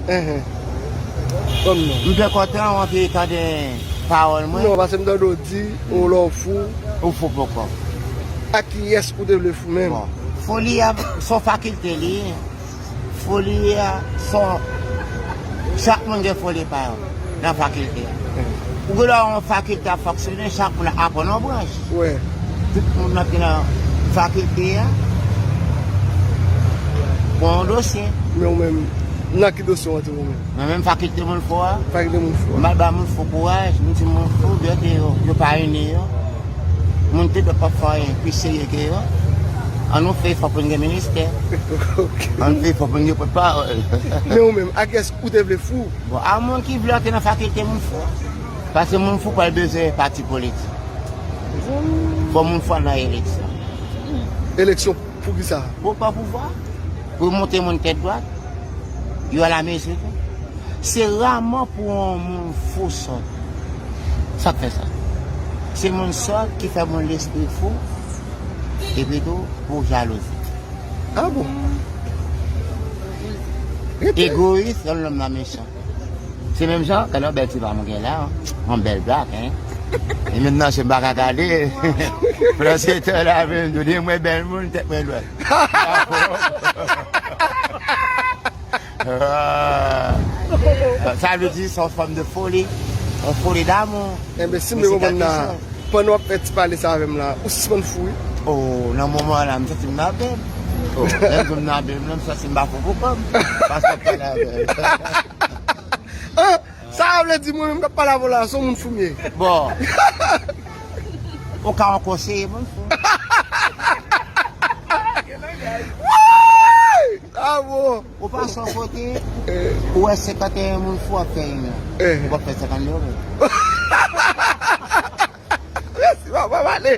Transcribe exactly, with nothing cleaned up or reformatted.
Enhen. Kòm non. M te kontan w anvi tande pawòl mwen. Non, paske m tande w di, ou lè w fou. Ou fou poko. Ak kiyès ou te vle fou menm? Bon. Foli a, se yon fakilte li ye. Foli a, se yon, chak moun gen foli pa yo nan fakilte a. Ou gen dwa yon fakilte ap fonksyone, chak moun ap aprann yon branch. Wi. Tout moun nan ki nan fakilte a, gon yon dosye. Men ou menm, nan ki dosye w antre ou menm? Mwen menm fakilte moun fou a. Fakilte moun fou a. M al ba moun fou kouraj, m di moun fou, byen ke yo, yo pa ini yo. Moun te dwèt p ap fè anyen pi serye ke yo. Ann nou fè efò pou n gen ministè. Ok. Ann fè efò pou n gen pòtpawòl. Men ou menm, a kiyès ou te vle fou? Bon, a moun ki vle antre nan fakilte moun fou. Paske moun fou pral bezwen pati politik. Fò moun fou al nan eleksyon. Eleksyon pou kisa? Pou pran pouvwa. Pou monte moun tèt dwat. Yo al amezi tou. Se raman pou yon moun fou sòt. Sa k fè sa? Se moun sòt ki fè moun lespri fou. Epi tou, pou jalouzi. Ah bon? Egoyis, yon lòm nan mechan. Se menm jan, gade yon bèl ti pa mwen gen la, yon bèl blak, hein. E menm nan, se m pa ka gade. Prensipal la, menm, di mwen bèl moun, tèt mwen dwèt. Ah. Sa vle di, se yon fòm de foli, yon foli damou. Enben, si m te konprann la, pandan w ap fè ti pale sa avè m la, ou sispann fou, wi. Oh, nan moman la, m santi m nan bèl. Oh, lè m di m nan bèl, m santi m pa fou pou kò m. Paske m pale avè l. Ah, sa vle di mwen menm k ap pale avè w la, se yon moun fou m ye. Bon. Ou ka yon konseye moun fou. Woy! Ah bon? Ou pase yon kote, ou wè senkanteyen moun fou ap fè inyon. Eh. Ou p ap fè senkannde menm. Mèsi, papa, m ale.